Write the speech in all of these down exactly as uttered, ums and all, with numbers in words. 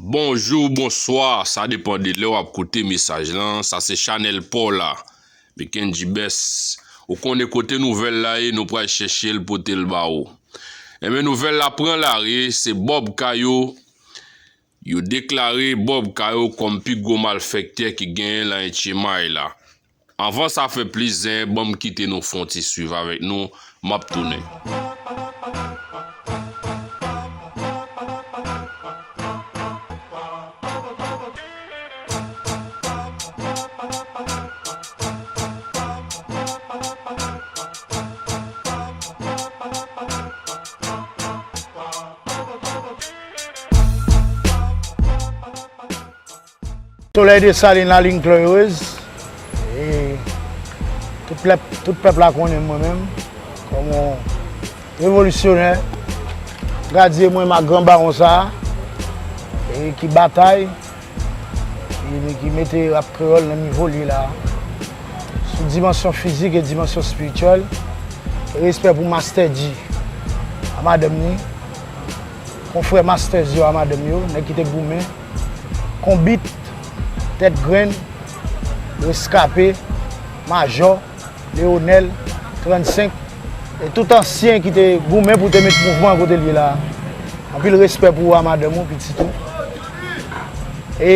Bonjou, bonswa, sa depann de lè w ap koute mesaj lan. Sa se chanèl pa w la, Mickendji Best. Ou konnen kote nouvèl la ye, nou pral chèche l pote l ba ou. Enben, nouvèl la pran lari, se Bob Kayou. Yo deklare Bob Kayou kòm pi gwo malfèktè ki genyen lan H M I la. Anvan sa fè plis zen, ban m kite nou fè yon ti swiv avèk nou, m ap tounen. Solèy Desalin, lalin klèrèz. E tout pèp, tout pèp la konnen mwen menm kòm yon revolisyonè. Gradye mwen ak gran bawon sa a, e ki batay, ki, ki mete rap kreyòl nan nivo li la, sou dimansyon fizik e dimansyon espirityèl. E respè pou Master Dji, a madanm ni, konfrè Master Dji a madanm yo, nèg ki te goumen, Konbit, Tèt Grenn, Reskape, Majò, Leonèl, trannsenk, e tout ansyen ki te goumen pou te met mouvman an kote l ye la. Anpil respè pou ou a madanm ou, pitit ou. E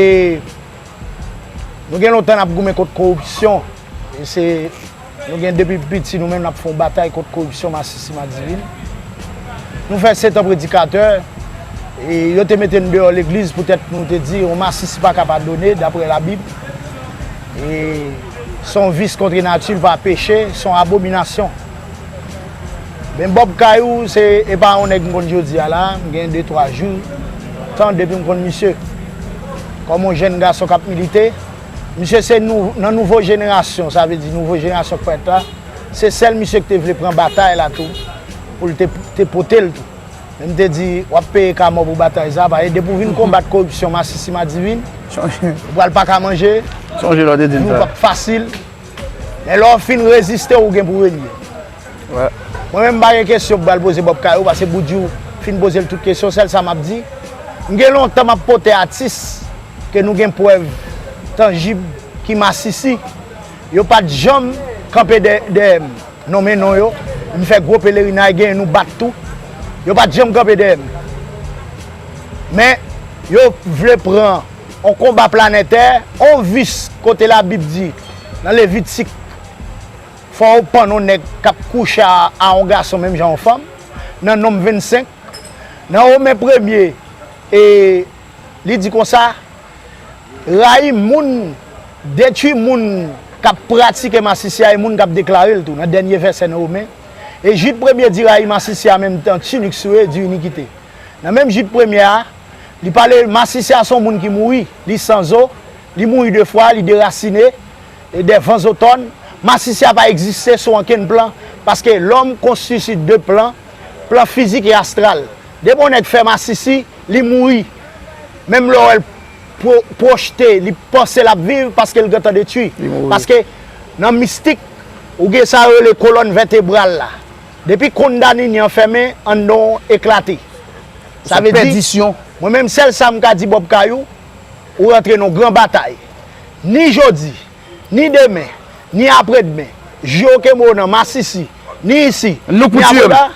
nou gen lontan n ap goumen kont koripsyon. E se, nou gen depi piti nou menm n ap fè yon batay kont koripsyon, masisi, madivin. Nou fè sèt an predikatè, e yo te mete n deyò legliz poutèt nou te di yon masisi pa ka padone, daprè Labib. E se yon vis kont nati, l pa peche, se yon abominasyon. Men Bob Kayou, se, e pa yon nèg m konn jodi a la, m gen de twa jou tan depi m konn misye. Kòm yon jèn gason k ap milite, misye se nou, nan nouvo jenerasyon, sa vle di nouvo jenerasyon k parèt la, se sèl misye ki te vle pran batay la tou, pou l te, te pote l tou. Men m te di, w ap peye ka mò pou batay sa, paske depi w vin konbat koripsyon, masisi, madivin, ou pral pa ka manje, vi w p ap fasil. Men lè w fin reziste, ou gen pou renye. Mwen menm, m pa gen kesyon pou m pral poze Bob Kayou, paske Boudjou fin poze l tout kesyon, sèl sa m ap di, m gen lontan m ap pote atis ke nou gen prèv tanjib ki masisi, yo pa t janm kanpe dè-, dèyè m. Nonmen non yo, m fè gwo pelerinay, genyen nou bat tou. Yo pa t janm kanpe dèyè m. Men, yo vle pran yon konba planetè, yon vis kote Labib di, nan Levitik, fò w pann yon nèg k ap kouche a, a yon gason menm jan yon fanm, nan Nonm vennsenk, nan Women premye, e li di konsa, rayi moun, detwi moun k ap pratike masisi a e moun k ap deklare l tou, nan dènye vèsè nan Women. E Jid premye di rayi masisi a menm tan tinik sou yo, e di inikite. Nan menm Jid premye a, li pale masisi a se yon moun ki mouri, li san zo, li mouri de fwa, li derasine, e dè van zotòn, masisi a pa egziste sou ankenn plan, paske lòm konstitye de plan, plan fizik e astral. Depi yon nèg fè masisi, li mouri. Menm lè w wè l pwo-, pwojte, li panse l ap viv paske l gentan detwi. Li mouri. Paske nan mistik, ou gen sa yo rele kolòn vètebral la. Depi kondani an fèmen, anndan w eklate. Sa vle di, pèdisyon. Mwen menm, sèl sa m ka di Bob Kayou, ou rantre nan yon gran batay. Ni jodi, ni demen, ni apredmen, Jio Kemo nan masisi, ni isi, ni akoda. Nou pou tiye m.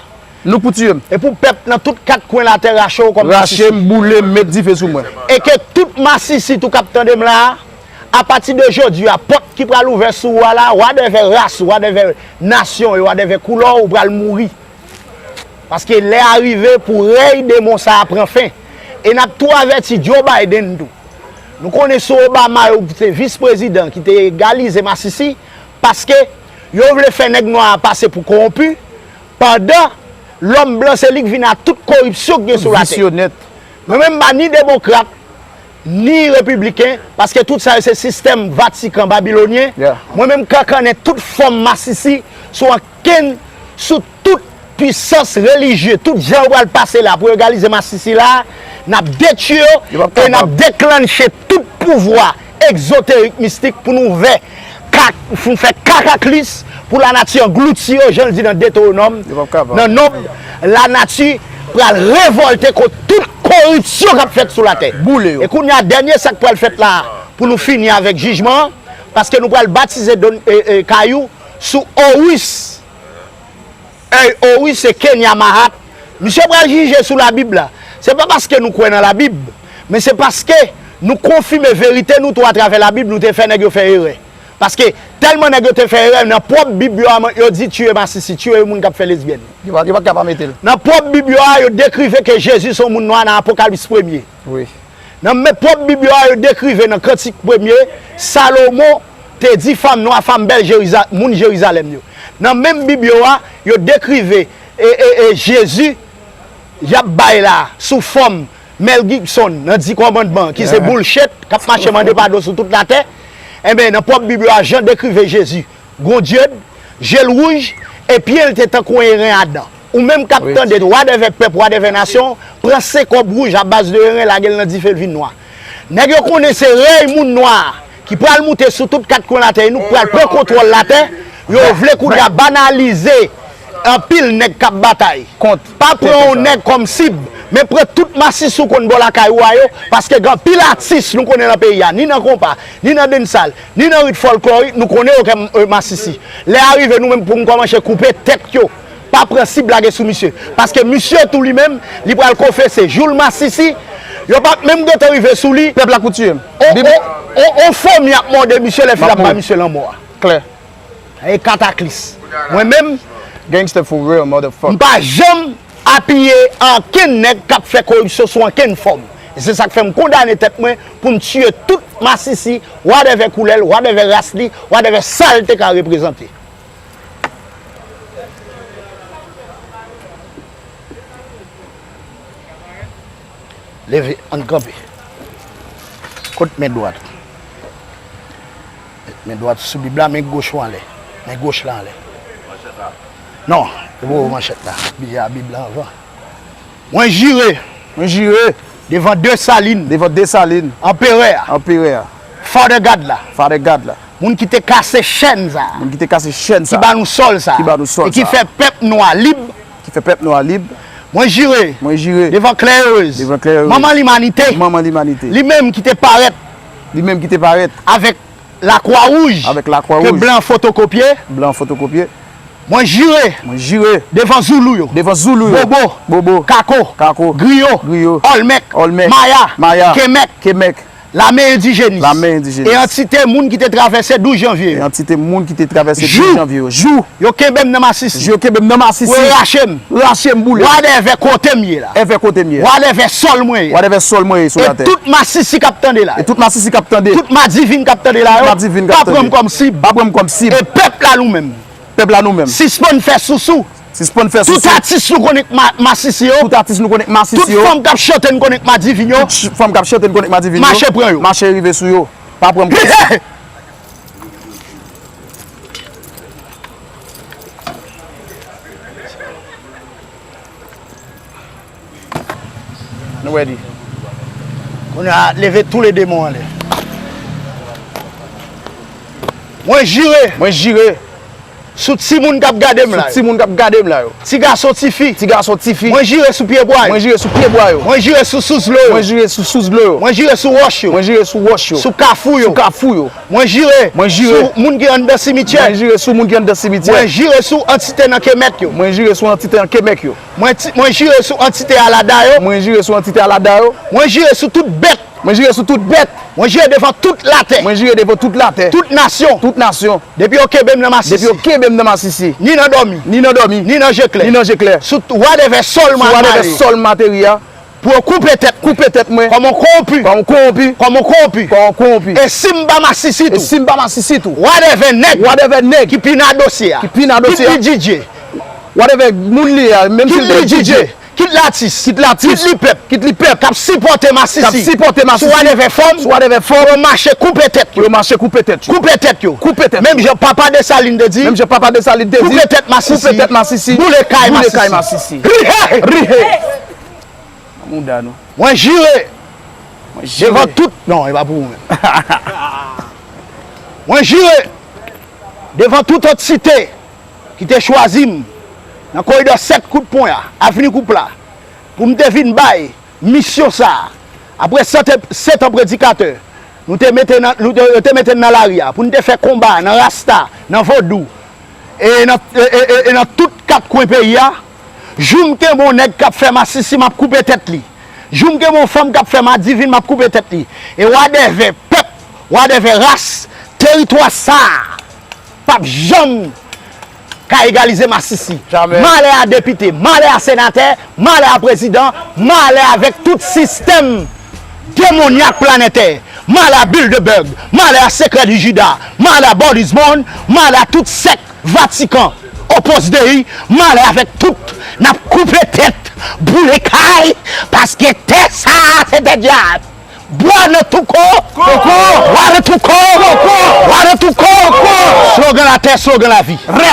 Nou pou tiye m. E pou pèp nan tout kat kwen latè rache w kòm masisi. Rache m, boule m, met dife sou mwen. E ke tout masisi tou k ap tande m la a, apati de jodi a, pòt ki pral ouvè sou ou a la, wadèvè ras ou, wadèvè nasyon ou, wadèvè koulè w, ou pral mouri. Paske lè a rive pou rèy demon sa a pran fen. E n ap tou avèti Joe Biden tou. Nou konnen sou Obama yo te vis prezidan ki te egalize masisi, paske yo vle fè nèg nwa a pase pou kowonpi, pandan lòm blan se li k vin a tout koripsyon k gen sou latè. Visye nèt. Mwen menm m pa ni demokrat, ni repibliken, paske tout sa yo se sistèm Vatikan babilonyen. Yeah. Mwen menm m kankannen tout fòm masisi sou ankenn, sou tout pwisans relijye, tout jan yo pral pase la pou yo egalize masisi la, n ap detwi yo e n ap deklanche tout pouvwa egzoterik mistik pou nou vè ka, pou n fè kakaklis, pou lanati anglouti yo, jan l di nan Detewonòm, nan Nonb, lanati pral revòlte kont tout koripsyon k ap fèt sou latè. Boule yo. E kounye a, dènye sa k pral fèt la, pou nou fini avèk jijman an, paske nou pral batize Don, e, e, Kayou sou Oris. Èy, o wi, se Kenya Mahat. Misye pral jije sou Labib la. Se pa paske nou kwè nan Labib, men se paske nou konfime verite nou tou atravè Labib, nou te fè nèg yo fè erè. Paske tèlman nèg yo te fè erè, nan pwòp Bib yo a, yo di tiye masisi, tiye moun k ap fè lesbyèn. Yo pa, yo pa ka pa mete l. Nan pwòp Bib yo a, yo dekrive ke Jezi se yon moun nwa nan Apokalis premye. Wi. Nan men pwòp Bib yo a, yo dekrive nan Kantik premye, Salomon te di fanm nwa, fanm bèl Jeriza-, moun Jerizalèm yo. Nan menm Bib yo a, yo dekrive, e, e, e, Jezi y ap bay la sou fòm Mel Gibson nan Di Kòmandman, ki se bullshit, k ap mache mande padon sou tout latè. Enben, nan pwòp Bib yo a, Jan dekrive Jezi. Gon dyed, je l wouj, e pye l te tankou eren adan. Ou menm k ap tande, wadèvè pèp, wadèvè nasyon, pran senk kòb wouj a baz de eren, lage l nan dife, l vin nwa. Nèg yo konnen se rèy moun nwa a ki pral moute sou tout kat kwen latè, e nou k pral pran kontwòl latè. Yo vle kounye a banalize anpil nèg k ap batay. Pa pran yon nèg kòm sib, men pran tout masisi w konn bò lakay ou a yo, paske gen anpil atis nou konnen nan peyi a, ni nan konpa, ni nan dancehall, ni nan rit fòlklorik, nou konnen yo kòm, e, masisi. Lè a rive, nou menm pou n kòmanse koupe tèt yo. Pa pran sib lage sou misye. Paske misye tou li menm, li pral konfese. Jou l masisi, yo p ap menm gentan rive sou li. Pèp la pou tiye m. On, on, on, on fomi ap mòde misye lè fil ap bay misye lanmò a. Klè. E kataklis. Mwen menm, gangster for real, motherfucker, m pa janm apiye ankenn nèg k ap fè koripsyon sou ankenn fòm. E se sa k fè m kondane tèt mwen pou m tiye tout masisi, wadèvè koulè l, wadèvè ras li, wadèvè sa l te ka reprezante. Leve, ann kanpe. Kot men dwat? Men dwat sou Bib la, men goch ou anlè. Men goch la anlè. Non, ou manchèt la. Bib la, Bib la anvan. Mwen jire. Mwen jire. Devan Desalin. Devan Desalin. Anperè a. Anperè a. Father God la. Father God la. Moun ki te kase chèn sa a. Moun ki te kase chèn sa a. Ki ba nou sòl sa a. Ki ba nou sòl sa a. E ki fè pèp nou a lib. Ki fè pèp nou a lib. Mwen jire. Mwen jire. Devan Klè Erez. Devan Klè Erez. Manman limanite. Manman limanite. Li menm ki te parèt. Li menm ki te parèt. Avèk Lakwa Wouj. Avèk Lakwa Wouj. Ke blan fotokopye. Blan fotokopye. Mwen jire. Mwen jire. Devan Zoulou yo. Devan Zoulou yo. Bobo. Bobo. Kako. Kako. Griyo. Griyo. Olmèk. Olmèk. Maya. Maya. Kemèk. Kemèk. Lame endijènis. Lame endijènis. E antite moun ki te travèse douz janvye yo. E antite moun ki te travèse douz janvye yo. Jou. Yo kenbe m nan masisi. Jou yo kenbe m nan masisi. Yo rache m. Rache m boule. Wadèvè kote m ye la. Èvè kote m ye. Wadèvè sòl mwen ye. Wadèvè sòl mwen ye sou latè. E tout masisi k ap tande la. E tout masisi k ap tande. Tout madivin k ap tande la yo. Tout madivin k ap tande. Pa pran m kòm sib. Pa pran m kòm sib. E pèp la nou menm. Pèp la nou menm. Sispann fè sousou. Sispann fè sousou. Tout atis nou konnen k ma-, masisi yo. Tout atis nou konnen k masisi yo. Tout fanm k ap chante n konnen k madivin yo. Tout ch-, fanm k ap chante n konnen k madivin yo. Mache pran yo. Mache rive sou yo. Pa pran m kòm sib. Nou ready. Kounye a, leve tou le demon anlè. Mwen jire. Mwen jire. Sou timoun k ap gade m la yo. Sou timoun k ap gade m la yo. Ti gason, ti fi. Ti gason, ti fi. Mwen jire sou pyebwa yo. Mwen jire sou pyebwa yo. Mwen jire sou sous dlo yo. Mwen jire sou sous dlo yo. Mwen jire sou wòch yo. Mwen jire sou wòch yo. Sou kafou yo. Sou kafou yo. Mwen jire. Mwen jire. Sou moun ki anndan simityè. Mwen jire sou moun ki anndan simityè. Mwen jire sou antite nan Kemèk yo. Mwen jire sou antite nan Kemèk yo. Mwen ti-, mwen jire sou antite alada yo. Mwen jire sou antite alada yo. Mwen jire sou tout bèt. Mwen jire sou tout bèt. Mwen jire devan tout latè. Mwen jire devan tout latè. Tout nasyon. Tout nasyon. Depi yo kenbe m nan masisi. Depi yo kenbe m nan masisi. Ni nan dòmi. Ni nan dòmi. Ni nan je klè. Ni nan je klè. Sou wadèvè sòl mwen ateri a. Sou wadèvè sòl mwen ateri a. Pou yo koupe tèt mwen. Koupe tèt mwen. Kòm yon kowonpi. Kòm yon kowonpi. Kòm yon kowonpi. Kòm yon kowonpi. E si m pa masisi tou. E si m pa masisi tou. Wadèvè nèg. Wadèvè nèg. Ki pi nan dosye a. Ki pi nan dosye a. Kit li D J. Wadèvè moun li a, menm si l te D J. Kit li D J. Kit l atis. Kit l atis. Kit li pèp. Kit li pèp. K ap sipòte masisi. K ap sipòte masisi. Sou wadèvè fòm. Sou wadèvè fòm. Pou yo mache koupe tèt yo. Pou yo mache koupe tèt yo. Koupe tèt yo. Koupe tèt yo. Menm jan papa Desalin te di. Menm jan papa Desalin te di. Koupe tèt masisi. Koupe tèt masisi. Boule kay masisi. Boule kay masisi. Rihe! Rihe! Mouda nou. Mwen jire. Mwen jire. Devan tout. Non, e pa pou ou menm. Mwen jire. Devan tout antite ki te chwazi m nan koridò sèt Kout Pon a, Avni Koupla, pou m te vin bay misyon sa a, apre sèt, sèt an predikatè, nou te mete nan, nou te, yo te mete n nan lari a, pou n te fè konba nan rasta, nan vodou, e nan, e, e, e, e nan tout kat kwen peyi a, jou m kenbe yon nèg k ap fè masisi, m ap koupe tèt li. Jou m kenbe yon fanm k ap fè madivin, m ap koupe tèt li. E wadèvè pèp, wadèvè ras, teritwa sa a p ap janm ka egalize masisi. Jamè. Malè a depite, malè a senatè, malè a prezidan, malè avèk tout sistèm demonyak planètè, malè a Bilderberg, malè a Sekrè di Jida, malè a Bordismon, malè a tout sèk Vatikan, Opus Dei, malè avèk tout, n ap koupe tèt, boule kay, paske tè sa a se tè dyab. Bwa nan touko. Koko. Bwa nan touko. Koko. Bwa nan touko. Koko. Slogan latè, slogan lavi. Rè.